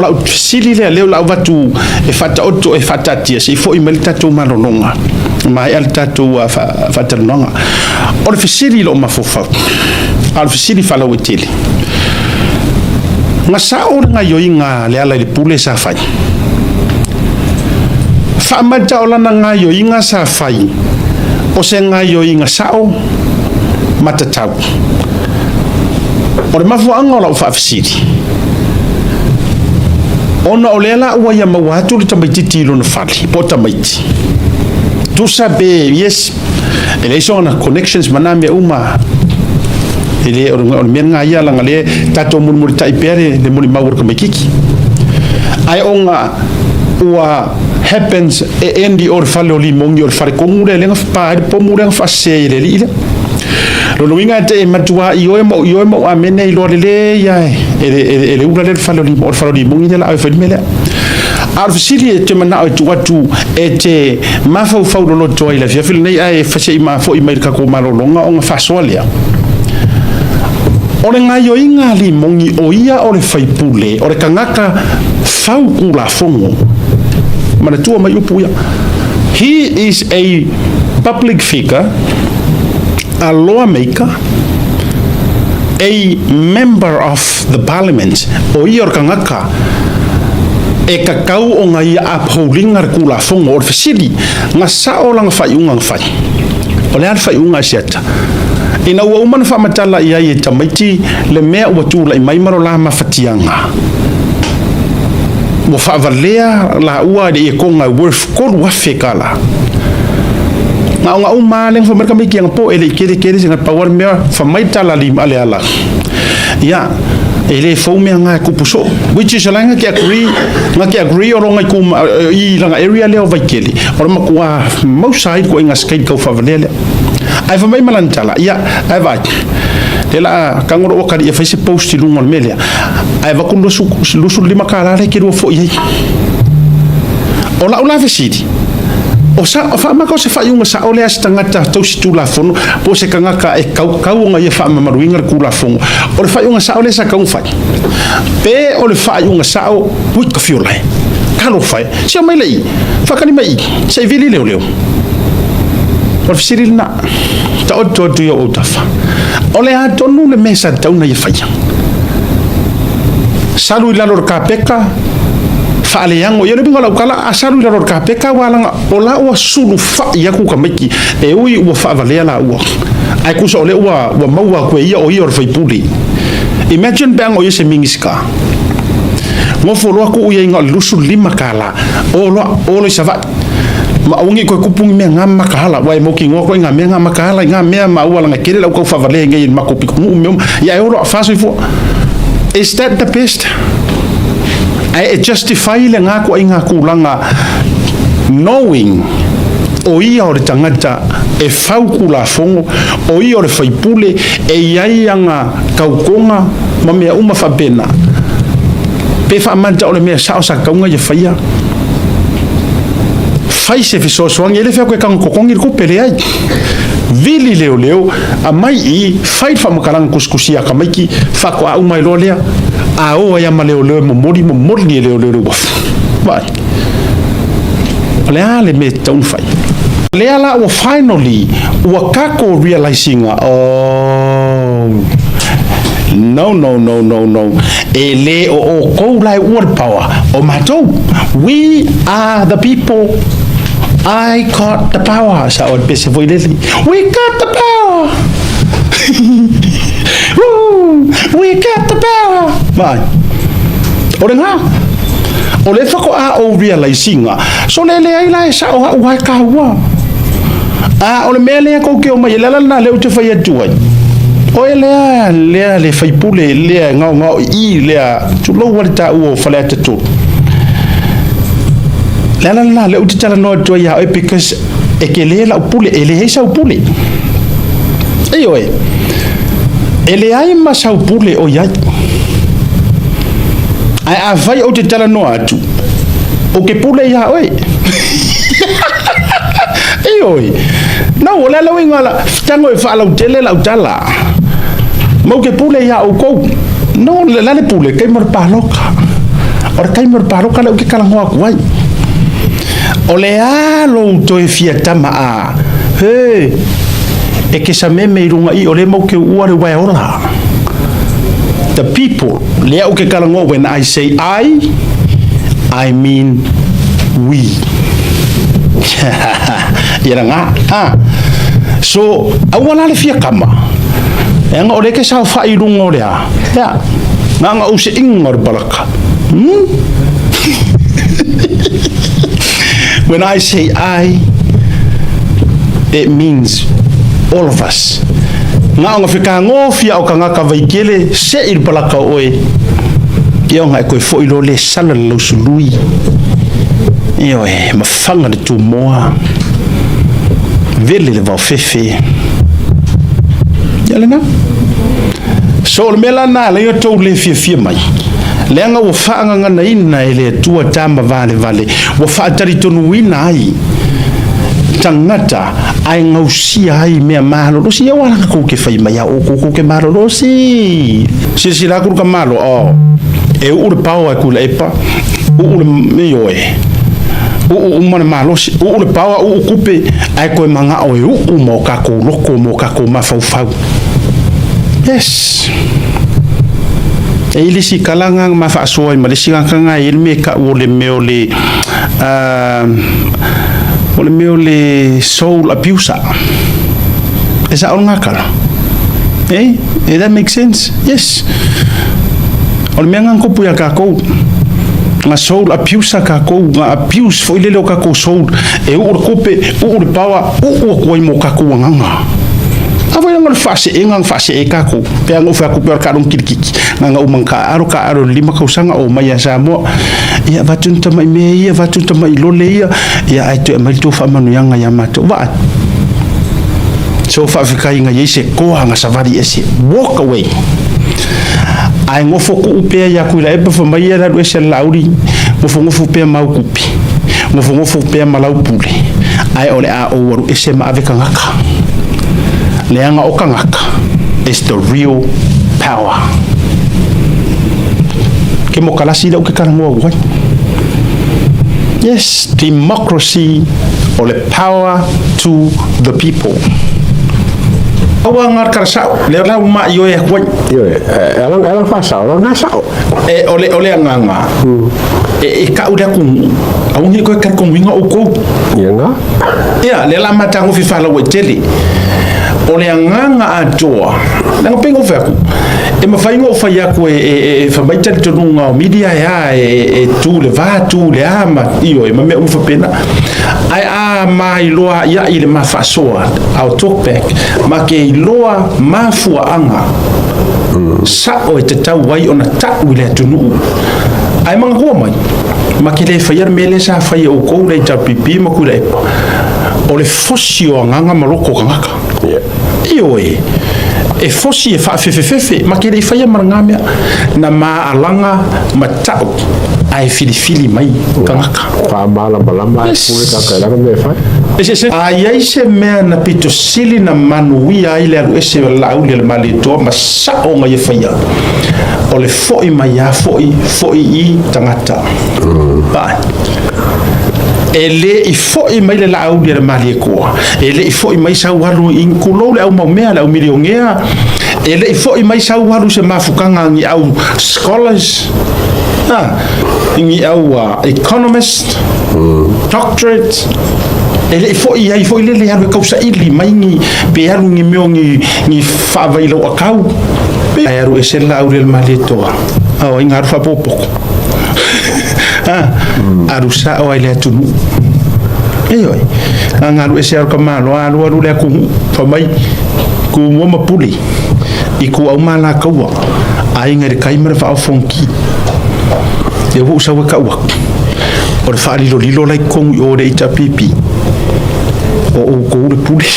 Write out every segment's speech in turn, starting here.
lau fesili lea lea o le a ou avatu e faataoto e faataatia se i foi mai le tatou malologa, maea le tatou faatalanoaga. O le fesili i lou mafaufau, a o le fesili faalauaitele, na sao le gaoioiga a Lealailepule sa fai? Faamata o lana gaoioiga sa fai o se gaoioiga sao ma tatau? O le mafuaaga o lau faafesili, ona o lea la ua ia maua atu le tamaitiiti i lona fale, po o tamaiti. Tusa pe, yes, e leai sona connections ma na mea uma. E le, o le mea lena ia, leaga lea tatou mulimulitai pea le molimau o le tamaitiiti. Ae ona ua happens e end i o le fale o Limogi, o le fale tonu lea lea na pa ai le pomu lea na faasese ai e le alii lea. Lona uiga e te matua ioe ma ou ioe ma ou amene iloa lelei lava e le ula lea le fale o Limogi, o le fale o Limogi lea o le a fai le mea lea. A o le fesili e te manao e tuu atu e te mafaufau loloto ai i le afiafi lenei ae se i mafo'i mai i le tatou malologa ona faasoa lea. O le gaoioiga a Limogi o ia o le faipule, o le tagata fau Tulafono. Manatua mai upu ia. He is a public figure, a lawmaker, a member of the parliament. O ia o le tagata e tatau ona ia upholding-a le Tulafono. O le fesili, na sao lana faaiuga na fai? O le a le faaiuga a Siata? Ina ua uma ona faamatala i ai e tamaiti le mea ua tulai mai ma lo la mafatiaga, ua faavalea laua i le iekoga e worth $3,000. Na ona uma lava lea na fai mai le tamaiti anapo e le i kele kele se pau lava le mea fai mai le tala a le ala. Ia, e le fou mea na e tupu soo. Which is la na te agree, na te agree o longa i lana area lea o Vaitele. O le matua mausa ai le ituaiga scale tau faavalea lea. Ae fai mai ma lana tala, ia, ae vaai, lea la a tago lou atalii e fai se post i luga o le mea lea, ae avatu le $25 lea e te lua foi ai. O lau la fesili, o sa, o faamata o se faaiuga sao lea a se tagata tausi Tulafono po o se tagata e kaukau ona ia faamamaluina le Tulafono? O le faaiuga sao lea sa tatau ona fai? Pe o le faaiuga sao, ui ka fiola e, talofa e, se omai lea i i, faatali mai i i, se i vili leoleo? O le fesili lena, taoto atu i ou autafa. O le a tonu le mea sa tatau ona ia faia? Salu i lalo o le kapeka, faaleago ia le uiga o lau tala, a salu i lalo o le kapeka aua laga o la ua sulufai atu tamaiti e ui ua faavalea laua. Ae tusa o lea ua ua maua atu e ia o ia o le faipule. Imagine pe ana o ia se Minisita. Nofo loa tuu ia i na o le $25, o loa, o loa i Savaii. Ma aua ne i toe tupu ni mea nga makahala, aua e mautinoa koe i ngā mea nga makahala, i ngā mea maua laga e tele lau tau faavalea i nei i le matou pitonuu ma mea uma. Ia e o loa faasoifua. Is that the best? Ae e justify le nga ituaiga tulaga knowing o ia o le tagata e fau Tulafono, o ia o le faipule, e i ai ana tautoga ma mea uma faapena. Pe faamata o le mea sao sa tatau ona ia faia? Fai se fesoasoani, e le fai atu e tago totogi le tupe, leai. Vili leoleo, aumai i i, fai le faamatalaga tusitusia a tamaiti, faatoa uma ai loa lea, a o ai lava ma leoleo e momoli, momoli e leoleo i le uafu. Vaai. O le a le mea e tatau ona fai? Lea la ua finally ua tatou realize ina, oh, no, no, no, no, no, e le o outou la e uua le power, o matou. We are the people. I got the power. Sa o le pese foi lele. We got the power. Woo! We got the power. Vai. O le ngā. O le faatoa ou realize ina, so le leai la e sao a'u ae kāua. A o le mea lea kou te omai ai, le ala lena lea ou te fai atu ai, oe lea, lea le faipule, lea e gaogao i i, lea, tulou a le taua o Faleata 3. Le ala lena lea ou te talanoa atu ai iā oe because e tele lau pule, e leai sau pule. Ioe, e leai ma sau pule o i ai. Ae afai ou te talanoa atu, ou te pule iā oe. Ioe. No, o le ala uiga la, tago e faalautele lau tala. Ma ou te pule iā outou. No, o le a le pule, taimi o le paloka. O le taimi o le paloka lea ou te talanoa atu ai. O le a lou toe fia tama a, he, e ke sameme i luga i o lea mau te uua le uae ola. The people, lea ou te talanoa, when I say I, I mean we. Ia la ngā. Ah. So, aua la le fia kama. E anga o le ke saofai i luga o le a. Ia, ngā ngā use inga o le palaka. When I say I, it means all of us. Ngā o ngā whekangōfia o kangaka vaikele se i le palaka o oe. Ia o ngā e koe foi lo le sala le lausului. Ia oe, mawhanga le tūmoa. Vele le vaofefe. Ia lena. So o le mea la lena e ala ai ona tou le fiafia mai, leaga ua faagaganaina e le Atua tama valevale, ua faatalitonuina ai tagata ae gausia ai mea malolosi. Ia ua ala kou ke fai mai a oukou kou ke malolosi. Silasila aku le ka malo, oh, e uu le pao e kula epa, uu le, ioe, uu uma le malosi, uu le pao, uu kupe, ae koe magao e uu ma o kakou loko ma o kakou mafaufau. Yes. E i le isi kalaga ma faasoa ai ma le isi gakaga e i le mea e kau o le mea o le uh, o le mea o le soul abuser. E sa o le gakala. Eh? Eh, that makes sense? Yes. O le mea nga kopu ia kakou. Nga soul abuser kakou, nga abuse foi lele o kakou soul. E uu le kope, uu le pawa, uu aku ai mo kakou anganga. Afai anga le faaseega na faasee kakou, pe anga ou fai atu pea o le kaalong kilikiki, nganga uma na kaaalo kaaalo i le 5 kausaga o omai ia Samoa, ia avatu ni tamai mea ia, avatu ni tamai lole ia, ia ae toe aumai le tou faamanuiaga ia matou. Vaai. So faafetai iai se koa nga savali ese. Walk away. Ae gofo kuu pea ia Tuilaepa fa mai ia le alu ese a le Laauli, gofogofo pea ma au kupi, gofogofo pea ma lau pule, ae o le a ou alu ese ma ave kagaka. Leaga o kagaka is the real power. Ke mokalasi lea ou ke talanoa atu ai. Yes, democracy o le power to the people. Aua nga kara sao, lea la ua maioe atu ai. Ioe, e ala, e ala whasao, ala ngā sao. E, o le, o le agaga, e, e kau le atunuu, aua ne i koe talitonuina oukou. Ia ngā. Ia, lea la matagofie faalauaitele. O le agaga atoa, leaga pei ona ou fai atu, e mafai ona ou fai atu e, e, e, e fai mai talitonuga o media e a, e, e tu le va, tu le a, ma, ioe, ma mea uma faapena. Ae a mailoa a'ia'i le ma faasoa, our talk back, ma ke iloa mafuaaga sa'o e tatau ai ona ta'u i le atunuu. Ae manatua mai, ma ke le faia le mea lea sa fai e oukou le HRPP ma Tuilaepa, o le fosi o agaga ma loko o tagata. Ioe, e fosi e faafefefefe, ma ke le i faia ma lena mea, na maalaga ma ta'u ae filifili mai tagata. Faamalamalama ae pule kaka i lana mea e fai. Eseese, a i ai se mea na pito sili na manuia ai le alu ese o le Laauli a le Malietoa ma sa'o na ia faia, o le fo'i mai a fo'i, fo'i i tagata. Vaai. E le i fo'i mai le Laauli a le Malietoa, e le i fo'i mai sau alu i tulou le au maumea, le au milionea, e le i fo'i mai sau alu se mafukaga ni au scholars, a, ni au economist, doctorate, e le i fo'i ai foi lele alu e kausaili mai ni, pe alu ni mea o ni, ni faavailau akau. Pe ae alu ese le Laauli a le Malietoa, a o ai na alu faapopopo? A, alu sa'o ai le atunuu. Ioe, a na alu ese alu ka Malo, a alu alu le atunuu, fai mai, Tumua ma Pule, i ituau ma alataua, aiga i le tai ma le vaa o Fonoti. Lea ua ou sau e tau atu, o le faalilolilo la i totonu i o i le HRPP, o outou le pule.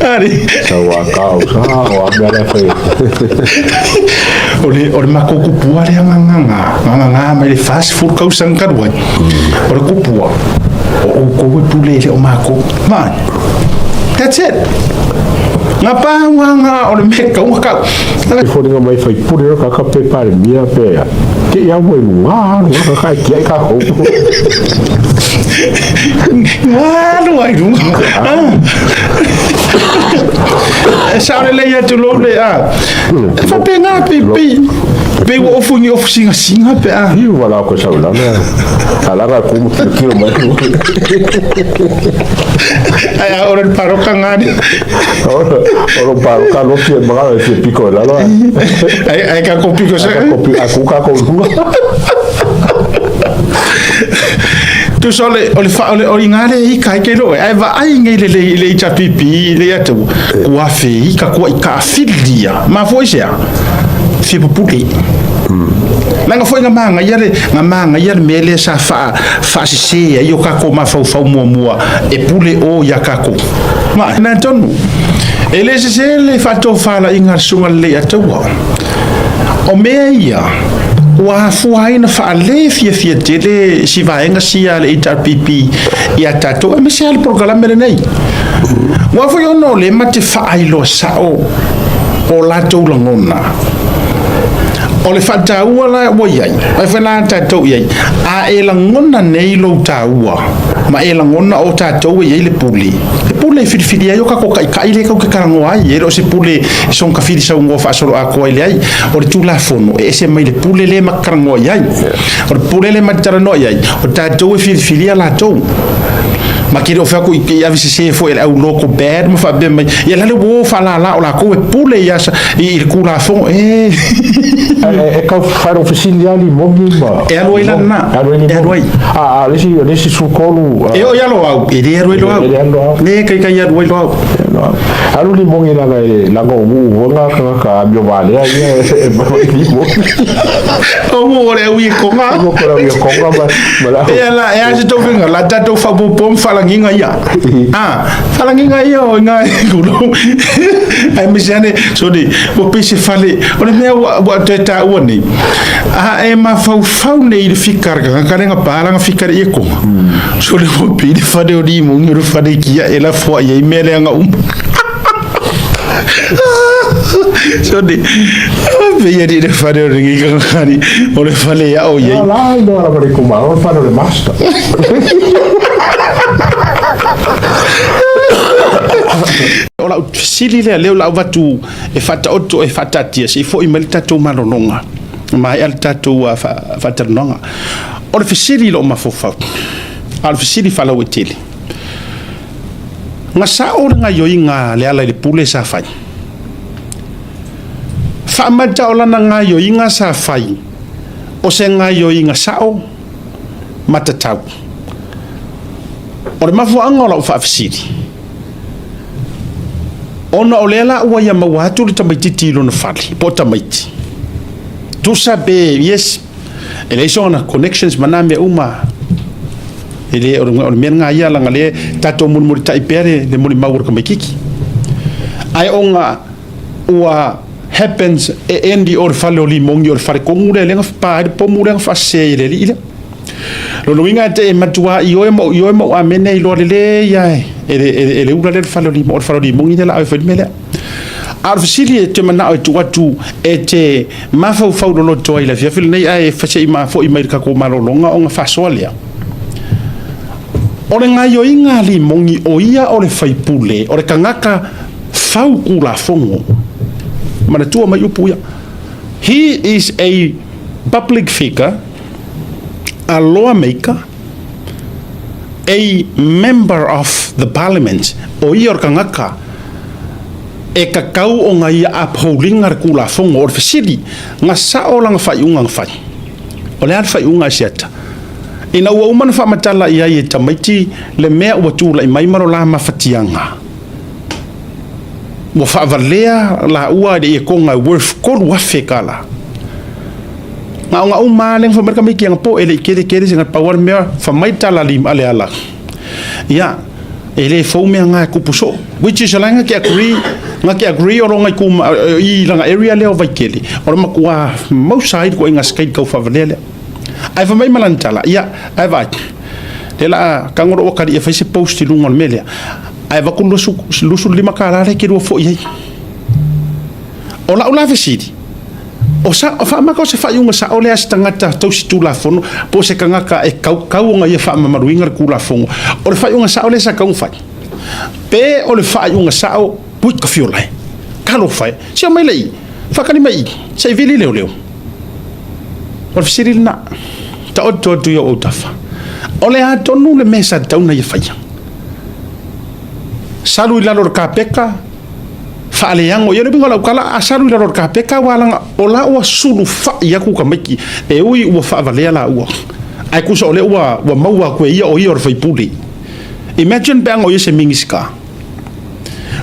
Ari. Sau a kau sa, o a mea lea fai. O le, o le matou kupua lea nganganga, nganganga mai le 40 tausaga talu ai. O le kupua, o outou e pule e le o matou. Vaai. That's it. Nga pāuanga o le mea tau kau. E foliga mai fai pule ro kaka pe palemia pe. Te i au mai luga, luga ka kai kia i ka kou. Alu ai luga. E sao lelei atu lou le a. E faapena pe pe pe ua ofu ni ofu singasinga pe a. Iu wala ko sau lana. Alaga ku mu kilo mai. Ai a ora paroka ngani. Ora ora paroka lo fie maga fie piko la lo. Ai ai ka ko piko sa. Ka ko piko aku ka ko luga. Tu so le o le fa o le o inga le i kai ke lo ai va ai ngai le le le HPP le atu kua fe i ka kua i ka filia ma fo ise a fia pupule Langa foi nga manga ia le nga manga ia le mea lea sa faa faasese ai o kako mafaufau muamua e pule o ia kako. Ma na tonu e le sese le faatofalaiga a le susuga lelei ataua. O mea ia ua afua ai na faale fiafia tele si vaega sia a le HRPP ia tatou aemaise lava le polokalame lenei. Ua foi ona o lea ma te faailoa sao o latou lagona. O le faataua la ua i ai, ai foi la tatou i ai, a e lagona nei lou taua, ma e lagona o tatou e i ai le pule, le pule e filifili ai o kako kaikai le kau ke talanoa ai, e le o se pule e soona tafili saunoa faasoloatoa ai leai, o le Tulafono e ese mai le pule le ma talanoa i ai. O le pule le ma talanoa i ai, o tatou e filifilia latou. Ma ke le o fai atu i ave sese foi e le au local bad ma faapea mai, ia la le ua o faalala o lakou e pule ia i le Tulafono e. E kau whai fesili lava limogi ma. E alu ai la lena. E alu ai E alu ai. A le isi le isi sukolu. E o i alo au, e le alu ai lo au. E le alu au. Le kai kai alu ai lo au. Alu limogi langa e langa o wu wanga ka ka amio valea ia e limogi. O mo o le au i konga. Mo ko la i konga ma ma la. E ala e a se tau finga la tatou faapopo ma faalagiga ia. A faalagiga ia o inga kulo. Ai me se ane so ni ua pei se fale o le mea ua ua toe taua nei. A e mafaufau nei i le fika le tagata lea na pa lana fika i le konga. So le ua pei le fale o limogi o le fale kia e lafoai ai mea leaga uma. So ni pei ali le fale o lenei tagata o le fale e ao i ai. La iloa lava le itumalo le fale o le master. O lau fesili lea, lea o le a avatu e faataoto e faataatia se i foi mai le tatou malologa, maea le tatou faatalanoaga. O le fesili i lou mafaufau, a o le fesili faalauaitele, na sao le gaoioiga a Lealailepule sa fai? Faamata o lana gaoioiga sa fai o se gaoioiga sao ma tatau? O le mafuaaga o lau faafesili, ona o lea la ua ia maua atu le tamaititi i lona fale, po o tamaiti. Tusa pe, yes, e leai sona connections ma na mea uma. E le, o le mea lena ia, leaga lea tatou mulimulitai pea le molimau o le tamaititi. Ae ona ua happens e end i o le fale o Limogi, o le fale tonu lea, lea na pa ai le pomu lea na faasese ai e le alii lea. Lona uiga e te e matua ioe ma ou ioe ma ou amene e iloa lelei lava e le, e le ula lea le fale o Limogi, o le fale o Limogi lea o le a ave e fai le mea lea. A o le fesili e te manao e tuu atu e te mafaufau loloto ai i le afiafi lenei ae se i foi mai i le tatou malologa ona faasoa lea. O le gaoioiga a Limogi o ia o le faipule, o le tagata fau Tulafono. Manatua mai upu ia. He is a public figure, a lawmaker, a member of the parliament, o ia o le tagata e tatau ona ia upholding-a le Tulafono. O le fesili, na sao lana faaiuga na fai? O le a le faaiuga a Asiata? Ina ua uma ona faamatala i ai e tamaiti le mea ua tulai mai ma lo la mafatiaga, ua faavalea laua i le iekoga e worth $3,000. Na o na uma lava lea na fai mai le tamaiti anapo e le i kele kele se pau lava le mea fai mai le tala a Leala. Ia, e le fou mea na e tupu soo. Which is la na te agree, na te agree o lona ituma, i lana area lea o Vaitele, o le matua mausa ai le ituaiga skate tau faavalea lea. Ae fai mai ma lana tala, ia, ae vaai, lea la a tago lou atalii e fai se post i luga o le mea lea, ae avatu le $25 lea e te lua foi ai. O lau la fesili, O sa, o faamaka o se faaiuga sao lea a se tagata tausi tulafono po o se tagata e kaukau ona ia faamamaluina le tulafono. O le faaiuga sao lea sa tatau ona fai. Pe o le faaiuga sao pui ka fiolai. Talofa e, se omai lea i i, faatali mai i i, se i vili leoleo. O le fesili lena, taoto atu i ou autafa. O le a tonu le mea sa tatau ona ia faia? Salu i lalo o le kapeta, faaleago ia le uiga o lau tala, a salu i lalo o le kapeta ua laga o la ua sulufai atu tamaiti e ui ua faavalea laua. Ae tusa o lea ua, ua maua atu e ia o ia o le faipule. Imagine pe ana o ia se Minisita.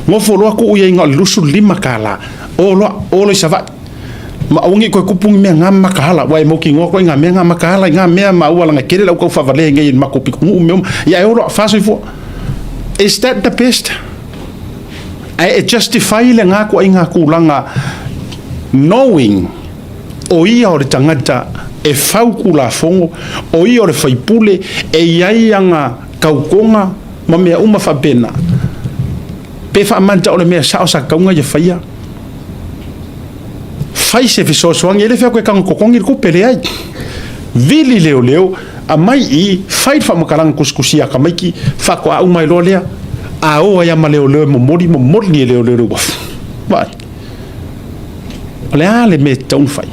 Nofo loa tuu ia ina o le $25, o loa, o loa i Savaii. Ma aua ne i toe tupu ni mea na mataala, aua e mautinoa koe i nā mea na mataala, i nā mea maua laga e tele lau tau faavalea i nei i le matou pitonuu ma mea uma. Ia e o loa, faasoifua. Is that the best? Ae e justify lena ituaiga tulaga knowing o ia o le tagata e fau tulafono, o ia o le faipule, e i ai ana tautoga ma mea uma faapena. Pe faamanta o le mea sao sa tatau ona ia faia? Fai se fesoasoani, e le fai atu e tago totogi le tupe, leai. Vili leoleo, aumai i i, fai le faamatalaga tusitusia a tamaiti, faatoa uma ai loa lea. A o ai lava ma leoleo e momoli, momoli e leoleo i le uafu. Vaai. O le a le mea e tatau ona fai?